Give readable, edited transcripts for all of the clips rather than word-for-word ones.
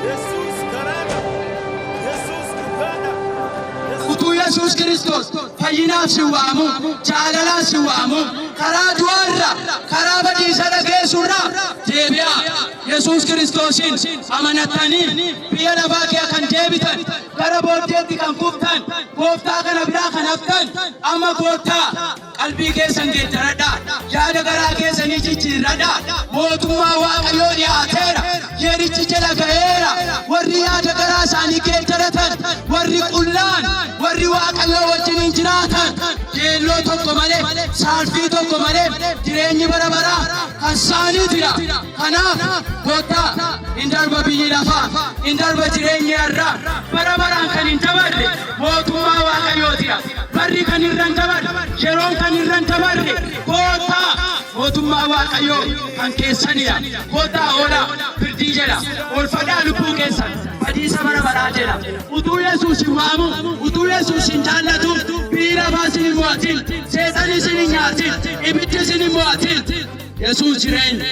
Yesuus karaadha. Yesuus dhugaadha. Utuu Yesuus Kiristoos fayyinaaf si waamu, jaalalaan si waamu, karaa du'aarra, karaa badiisa dhageessurra deebi'aa. Yesuus Kiristoosiin amanatanii biyya lafaa kee kan deebitan, gara booddeetti kan kuftan, gooftaa kana biraa kan haftan, amma gooftaa qalbii keessan geeddaradhaa, yaada garaa keessanii jijjiirradhaa. Mootummaa Waaqayyoo dhiyaateera, yerichi jala ga'eera. Warri yaada garaa isaanii geeddaratan, warri qullaan, warri Waaqayyoo wajjiniin jiraatan, yeelloo tokko malee, saalfii tokko malee, jireenyi bara baraa kan isaaniitidha. Kanaaf gooftaa, hin darba biyyi lafaa, hin darba jireenyi irraa, bara baraan kan hin dabarre mootummaa Waaqayyootidha. Barri kan irra hin dabarre, yeroon kan irra hin dabarre, gooftaa, mootummaa Waaqayyoo kan keessanidha. Gooftaa, oolaa firdii jedha, oolfadhaa lubbuu keessan badiisa bara baraa jedha. Utuu Yesuus hin waamu, utuu Yesuus hin jaallatu, biyyi lafaa isin hin mo'atin, seexanni isin hin nyaatin, ibiddi isin hin mo'atin. Yesuus jireenya.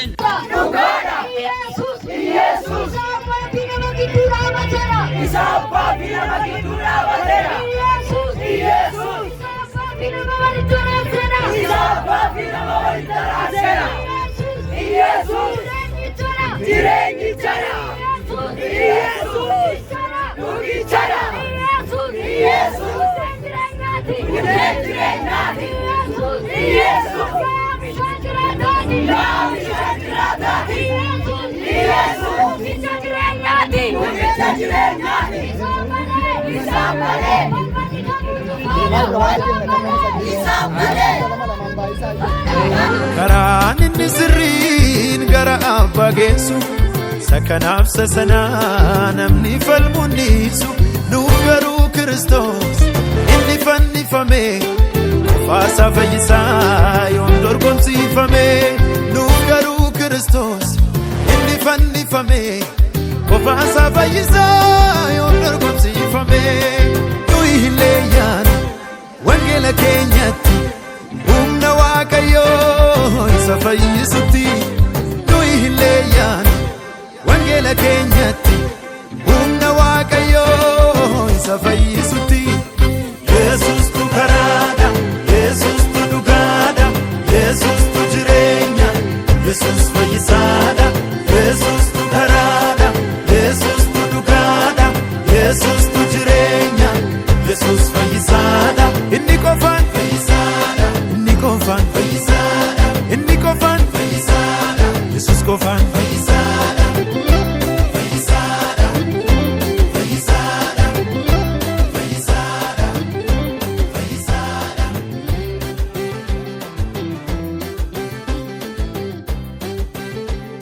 Yesuus. Yesuus. Isa abbaa fi nama gidduu dhaabateera. Isa abbaa fi nama gidduu dhaabateera. Yesuus. Yesuus. Isa abbaa fi nama walitti araarseera. Isa abbaa fi nama walitti araarseera. Yesuus. Yesuus. Jireenyichadha. Jireenyichadha. Yesuus. Yesuus. Dhugichadha. Dhugichadha. Yesuus. Yesuus. Buddeen jireenyaati. Buddeen jireenyaati. Yesuus. Yesuus. Yaa bishaan jiraataati. Yaa bishaan jiraataati. Yesuus. Yesuus. Mukicha jireenyaati. Mukicha jireenyaati. Isaan malee. Isaan malee. Balballi kamuu cufaadha. Isaan malee. Isaan malee. Karaan inni sirriin gara abbaa geessu sakanaaf sasanaa namni falmuun dhiisu. Nuuf garuu Kiristoos inni fannifame qofaasaa fayyisaa yoom dorgomsiifame. Nuuf garuu Kiristoos inni fannifame qofaasaa fayyisaa yoom dorgomsiifame. Nuyi hin leeyyaanu, wangeela keenyatti humna Waaqayyoo isa fayyisutti. Nuyi hin leeyyaanu, wangeela keenyatti humna Waaqayyoo isa fayyisutti.